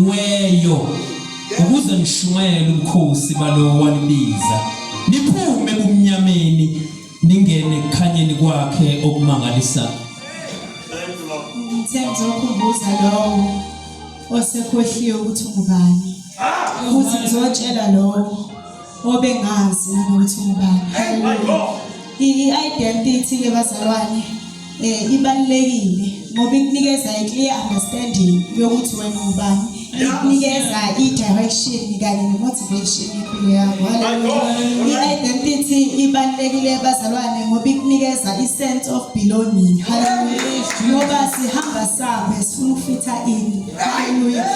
Weyo ukuze nishumayele ubukhosi balowo wanibiza niphume ebumnyameni ningene ekukhanyeni kwakhe okumangalisayo. Ngithe ngizokhumbuza lowo osekhohliwe ukuthi ungubani futhi ngizotshela lowo obengazi nanokuthi ungubani. I-identity ke bazalwane ibalulekile ngoba ikunikeza i-clear understanding yokuthi wena ungubani, ikunikeza i-direction kanye ne-motivation yempilo yakho. Hallelujah. I-identity ibalulekile bazalwane ngoba ikunikeza i-sense of belonging. Hallelujah. Ngoba sihamba sambe sifuna ukufitha in. Hallelujah.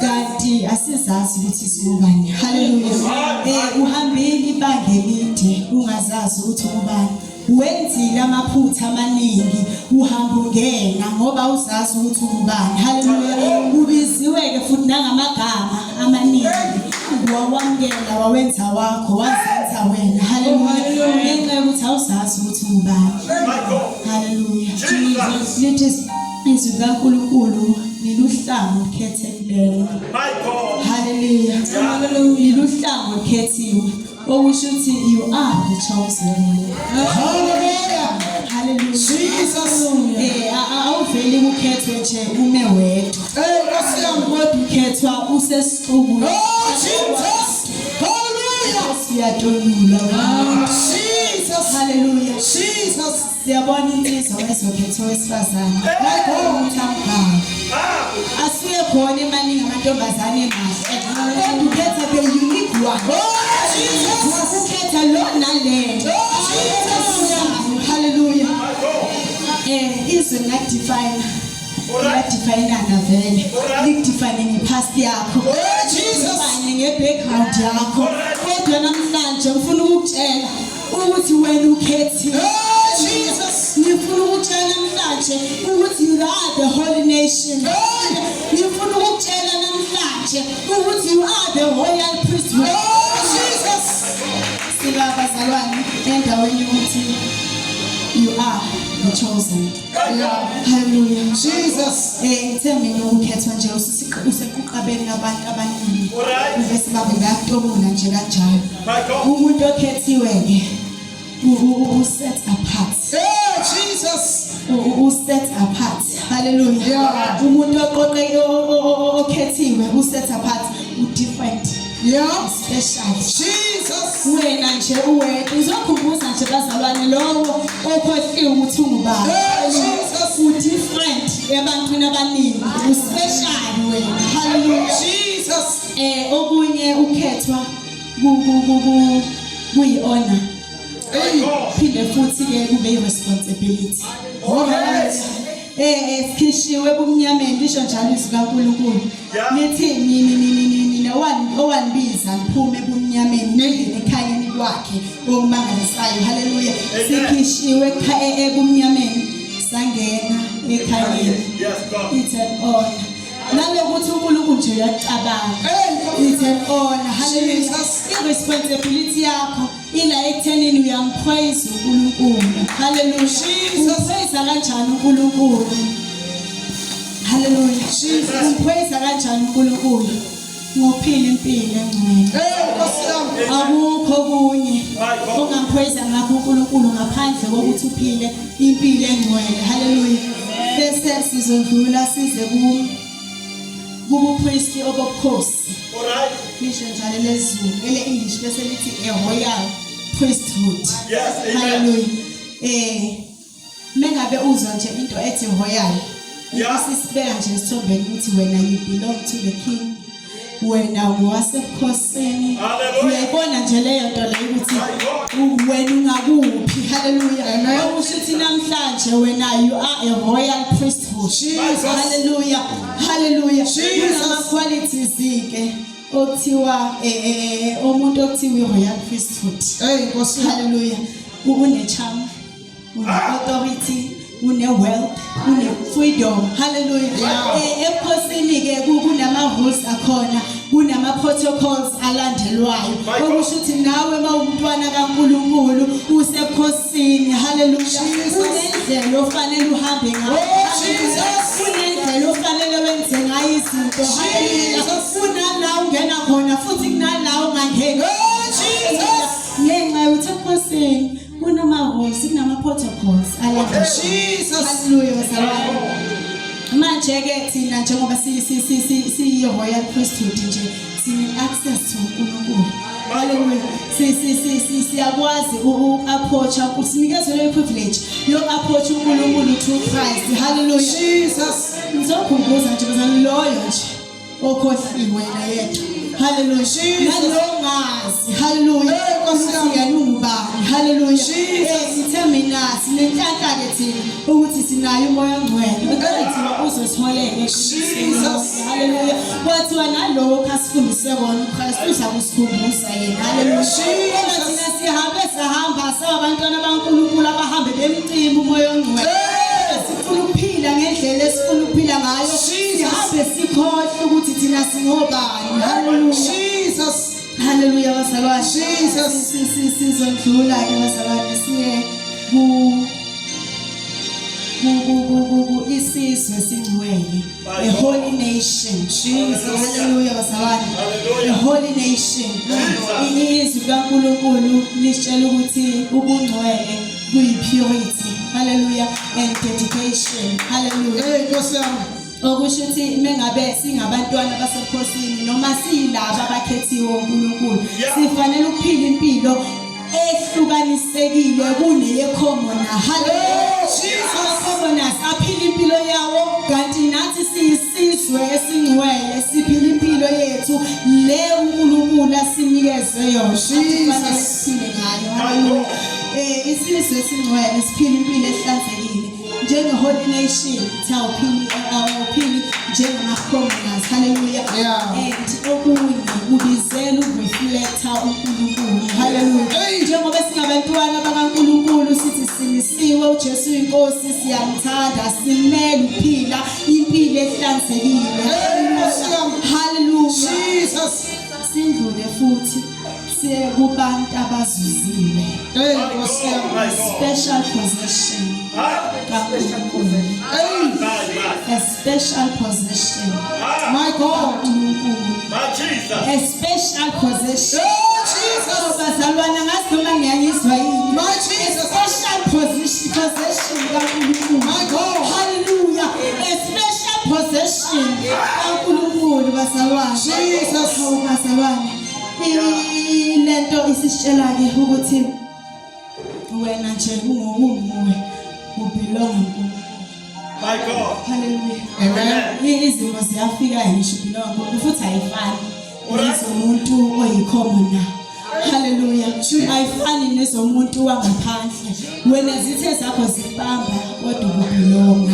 Kanti asizazi ukuthi singubani. Hallelujah. Uhambile ibanga elide ungazazi ukuthi ungubani. Wenzile amaphutha amaningi uhamba ungena ngoba uzazi ukuthi ungubani. Haleluya. Ubiziwe ke futhi nangamagama amaningi. Wawamukela wawenza wakho wazenza wena. Haleluya. Ngenxa yokuthi awuzazi ukuthi ungubani. Haleluya. Lithi izwi likaNkulunkulu niluhlangu olukhethekileyo. Haleluya. Niluhlangu olukhethiwe. Okusho ukuthi you are the chosen one. Hallelujah. Hallelujah. Jesus. Awuveli kukhethwe nje ume wedwa. Hey, Nkosi yami. Kodwa ukhethwa usesixukwini. Oh, Jesus. Hallelujah. Siyatolula. Jesus. Hallelujah. Jesus. Siyabona insizwa ezokhetha owesifazane. My God. Ukuthi amganga. Asuke khona emaningi amantombazane emahle. Kodwa ukhetha the unique one. Oh, Jesus. Ukhetha lo nale. Oh, Jesus. Hallelujah. Izwe lingakudefine. Liyadifinana vele. Likudefine ngepast yakho. Oh, Jesus. Likudefine ngebackground yakho. Kodwa namhlanje ngifuna ukukutshela ukuthi wena ukhethiwe. Oh, Jesus. Ngifuna ukukutshela namhlanje ukuthi you are the holy nation. Ngifuna ukukutshela namhlanje ukuthi you are the royal priesthood. Oh, Jesus. Sibabazalwane endaweni yokuthi you are the chosen. Yeah. Hallelujah. Jesus. Ngithe mina ukukhethwa nje usequqabeni labantu abaningi. Bese babe bayakutobula nje kanjalo. Umuntu okhethiwe ke u set apart. Hey, Jesus. U set apart. Hallelujah. Yeah. Umuntu oqoqe okhethiwe u set apart, u different. Yeah. Special. Jesus. Wena nje uwedwa uzokhumbuza nje bazalwane lowo okhohliwe ukuthi ungubani. Hey, Jesus. U different ebantwini abaningi. U special wena. Hallelujah. Jesus. Okunye ukhethwa ku ku ku ku kuyi honor. Hey. Phinde futhi ke kube i responsibility. Alright. Sikhishiwe ebumnyameni lisho njalo izwi kaNkulunkulu. Nithi nini nini nini nowani owanibiza niphume ebumnyameni ningene ekhanyeni kwakhe okumangalisayo. Haleluya. Sikhishiwe ebumnyameni sangena ekhanyeni. Yes, God. It's an honor. Nalokuthi uNkulunkulu nje uyacabanga. Hey, It's an honor. Hallelujah. Jesus. I-responsibility yakho ila ekuthenini uyampraise uNkulunkulu. Hallelujah. Jesus. Umpraise kanjani uNkulunkulu? Hallelujah. Jesus. Umpraise kanjani uNkulunkulu? Ngokuphila impilo engcwele. Hey, Nkosi yami. Akukho okunye ongampraise ngakho uNkulunkulu ngaphandle kokuthi uphile impilo engcwele. Hallelujah. Bese sizondlula size ku kubupristi obobukhosi. Alright. Lisho njalo lezulu ele English bese lithi a royal priesthood. Yes, amen. Hallelujah. Mengabe uzwa nje into ethi royal, Yeah. isisibeka nje esithombeni ukuthi wena you belong to the king. Wena ungowasebukhosini. Hallelujah. Uyayibona nje leyo nto leyo ukuthi My God. wena ungakuphi. Hallelujah. Amen. Okusho ukuthi namhlanje wena you are a royal priesthood. Jesus. Hallelujah. Hallelujah. Jesus. Kunama qualities ke okuthiwa umuntu okuthiwa i-royal priesthood. Hey, Nkosi yami. Hallelujah. Une-charm, une-authority, une-wealth, une-freedom. Hallelujah. Yeah. Ebukhosini ke kunama rules akhona, kunama protocols alandelwayo. My God. Okusho ukuthi nawe mawumntwana kaNkulunkulu usebukhosini. Hallelujah. Jesus. Kunendlela ofanele uhambe ngayo. Oh, Jesus. Kunendlela Kunendlela ofanele wenze ngayo izinto. Hallelujah. Kunala ungena khona futhi kunala ungangeni. Oh, Jesus. Ngenxa yokuthi ebukhosini kunama-rules, kunama-protocols alandela. Jesus. Hallelujah bazalwane. Manje ke thina njengoba si si si si siyi royal priesthood nje sine access to uNkulunkulu. Hallelujah. Si si si si siyakwazi uku-approach usinikezwe le privilege yo approach uNkulunkulu through Christ. Hallelujah. Jesus. Ngizokhumbuza nje bazalwane loyo nje okhohliwe yena yedwa. Hallelujah. Nalowo ongazi. Hallelujah. Hey, Nkosi yami. Ukuthi yena ungubani. Hallelujah. Jesus. Eh, sithe mina sinenhlanhla ke thina ukuthi sinayo umoya ongcwele. Kuthiwa uzosiholela. Jesus. Hallelujah. Kwathiwa nalokho asifundise kona uKristu uza kusikhumbuza yena. Hallelujah. Jesus. Kodwa thina sihambe sahamba saba abantwana baNkulunkulu abahambe bemcimbi umoya ongcwele. Hey. Sifuna ukuphila ngendlela esifuna ukuphila ngayo. Jesus. Sihambe sikhohle ukuthi thina singobani. Hallelujah. Jesus. Hallelujah bazalwane. Jesus. Sizondlula ke bazalwane siye ku ku ku ku- ku ku isizwe singcwele. A holy nation. Jesus. Hallelujah bazalwane. Hallelujah. A holy nation. Jesus. Izwi likaNkulunkulu lisitshela ukuthi ubungcwele kuyi-purity. Hallelujah and dedication. Hallelujah. Hey, Nkosi yami. Okusho ukuthi mengabe singabantwana basebukhosini noma siyilaba abakhethiwe uNkulunkulu Yeah. sifanele ukuphila impilo ehlukanisekile kuneye commoner. Hallelujah. Jesus. Commoners aphila impilo yawo kanti nathi siyisizwe esingcwele siphila impilo yethu le uNkulunkulu asinikeze yona. Jesus. Siphile ngayo. Hallelujah. Eh isizwe esingcwele siphila impilo ehlanzekile njenge holy nation ithi awuphili awuphili njengama commoners. Hallelujah. Yeah. And okunye kubizela ukureflecta uNkulunkulu. Hallelujah. Hey. Njengoba singabantwana bakaNkulunkulu sithi sinisiwe uJesu inkosi siyamthanda simele ukuphila impilo ehlanzekile. Hey, Nkosi yami. Hallelujah. Jesus. Sindlule futhi siye kubantu abazuziwe. Hey, Nkosi yami. My God. Special possession Ah, kaNkulunkulu. Hey, my, my. A special possession Ah, my God. kaNkulunkulu. my Jesus. A special possession. Oh, Jesus. Bazalwane ngazi noma ngiyangizwa yini. My Jesus. Special position possession kaNkulunkulu. My God. Hallelujah. A special possession kaNkulunkulu bazalwane. Jesus. Hawu bazalwane. Lento isisitshela ke ukuthi wena nje ungokunguwe ubelong kuNkulunkulu. My God. Hallelujah. Amen. Izimo ziyafika ngisho belong kuNkulunkulu futhi ayifani nezomuntu oyicommon. Hallelujah. Ayifani nezomuntu wangaphandle. Wena zithe zakho zibamba kodwa ubelonga.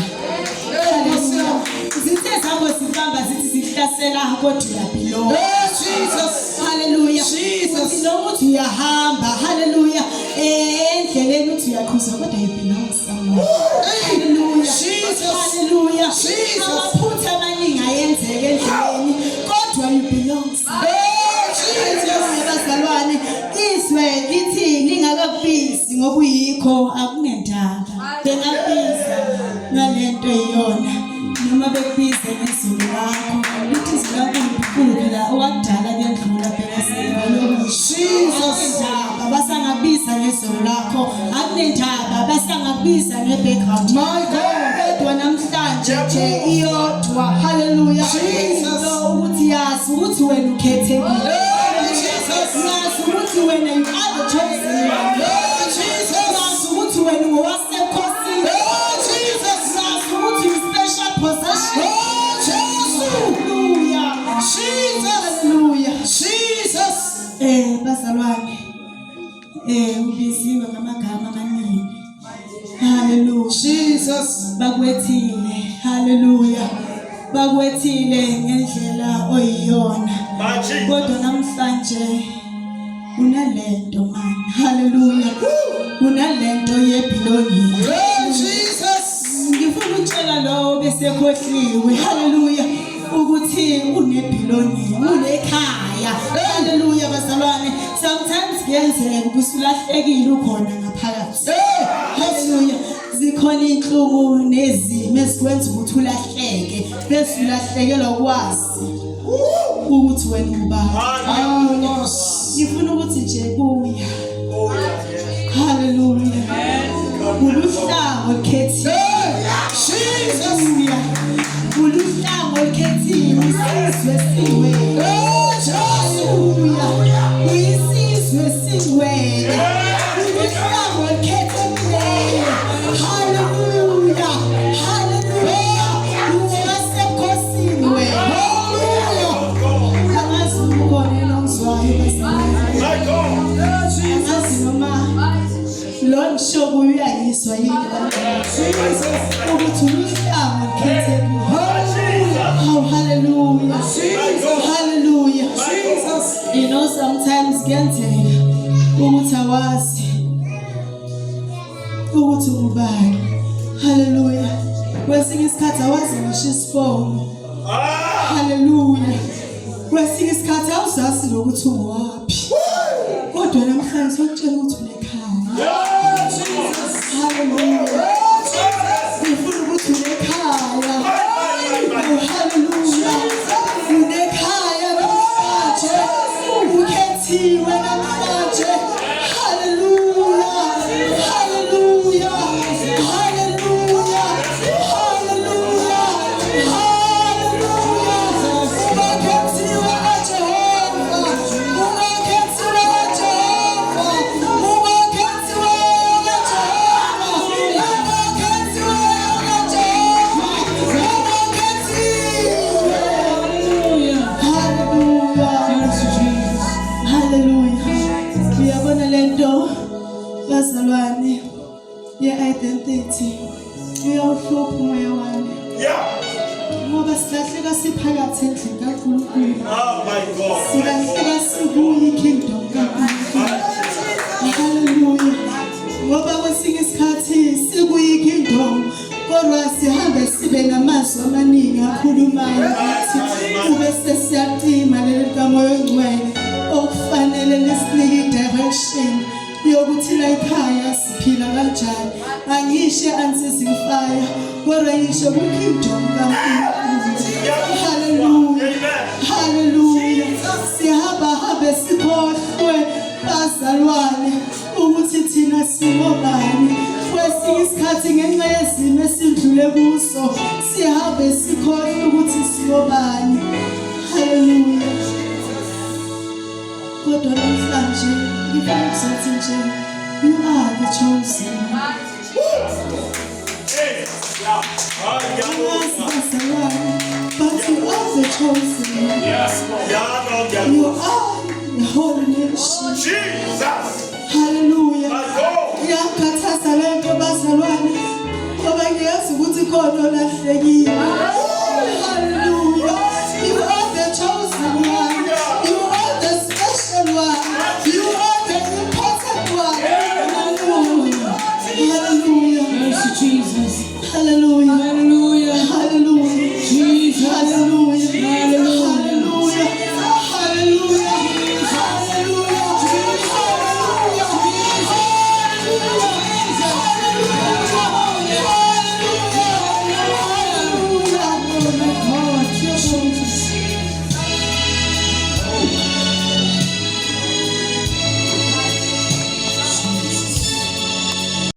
Hallelujah. Zithe zakho zibamba zithi zihlasela kodwa uyabelonga. Oh, Jesus. Hallelujah. Jesus. Uthi noma uthi uyahamba, hallelujah. Endleleni uthi uyaqhuza kodwa you belong somewhere. Hey, Hallelujah. Jesus. Hallelujah. Jesus. Amaphutha amaningi ayenzeka endleleni kodwa you belong somewhere. Oh, Jesus. Hallelujah bazalwane. Izwe lithi lingakakubizi ngokuyikho akunendaba. Bengakubiza ngalento eyiyona noma bekubize ngezulu lakho. Lithi izwi laNkulunkulu phela owakudala kuyendlula bheka sekulokusha. Jesus. Akunendaba basangakubiza ngezulu lakho. Akunendaba basangakubiza nge-background. My God. Kodwa namhlanje nje iyodwa. Hallelujah. Jesus. Into ukuthi yazi ukuthi wena ukhethekile. Oh, Jesus. Yazi ukuthi wena you are the chosen one. Oh, Jesus. Yazi ukuthi wena ungowasekhosini. Oh, Jesus. Yazi ukuthi you special possession. Oh, Jesus. Hallelujah. Jesus. Hallelujah. Jesus. Bazalwane. Ubiziwe ngamagama amaningi. Hallelujah. Jesus. Bakwethile. Hallelujah. Bakwethile ngendlela oyiyona. My Jesus. Kodwa namhlanje unalento man. Hallelujah. Unalento yebelonging. Oh, Jesus. Ngifuna ukutshela lowo besekhohliwe. Hallelujah. Ukuthi unebelonging, unekhaya. Hallelujah bazalwane. Sometimes kuyenzeka ukuthi ulahlekile ukhona ngaphakathi. Hey, Hallelujah. Zikhona inhlungu nezimo ezikwenza ukuthi ulahleke bese ulahlekelwa ukwazi ukuthi wena ubani. Ah, Nkosi. Ngifuna ukuthi nje buya. Hallelujah. Uluhlango olukhethiwe. Jesus. Hallelujah. Uluhlango olukhethiwe isizwe singcwele. Hallelujah. Uyisizwe singcwele. Uluhlango olukhethekileyo. Hallelujah. Hallelujah. Ungowasebukhosini wena. Hallelujah. Angazi ukhona yini ongizwayo bazalwane. My God. Angazi noma lo ngisho kuyo uyangizwa yini ukuthi uluhlanga olukhethekile. Oh, hallelujah. Hallelujah. Jesus. You know sometimes kuyenzeka ukuthi awazi ukuthi ungubani. Hallelujah. Kwesinye isikhathi awazi ngisho isibongo. Hallelujah. Kwesinye isikhathi awuzazi nokuthi ungowaphi. Kodwa namhlanje sokutshela ukuthi unekhaya. Hallelujah. Ngifuna ukuthi unekhaya. Oh, hallelujah. Unekhaya namhlanje. Ukhethiwe namhlanje. Hallelujah. Hallelujah. Hallelujah. Hallelujah. Hallelujah. Ungakhethiwe kaJehova. Ungakhethiwe kaJehova. Ungakhethiwe kaJehova. Ungakhethiwe kaJehova. Ungakhethiwe. Hallelujah. Hallelujah. Glory to Jesus. Hallelujah. Uyabona lento bazalwane ye-identity iyawuhlupha umoya wami Yeah. ngoba silahleka siphakathi endlini kaNkulunkulu. Oh my God. Silahleka sikuyi kingdom kaNkulunkulu. Hallelujah. Ngoba kwesinye isikhathi sikuyi kingdom kodwa sihambe sibe namazwi amaningi akhulumayo ngathi kube sesiyacima leli likamoya ongcwele okufanele lisinike i-direction yokuthi la ekhaya siphila kanjani. Angisho e-Unceasing Fire kodwa ngisho kwi-kingdom kaNkulunkulu. Hallelujah. Hallelujah. Sihamba hambe sikhohlwe bazalwane ukuthi thina singobani. Kwesinye isikhathi ngenxa yezimo esidlule kuso sihambe sikhohlwe ukuthi singobani. Hallelujah. Kodwa namhlanje ngifuna ukuzothi nje you are the chosen. Hey. Yeah. Ah, Angazi yeah. bazalwane, but you are the chosen. Yes, Lord. Yeah, Lord. Yeah. You are the holy nation. Jesus. Hallelujah. My God. Iyangikhathaza le nto bazalwane ngoba ngiyazi ukuthi khona olahlekile.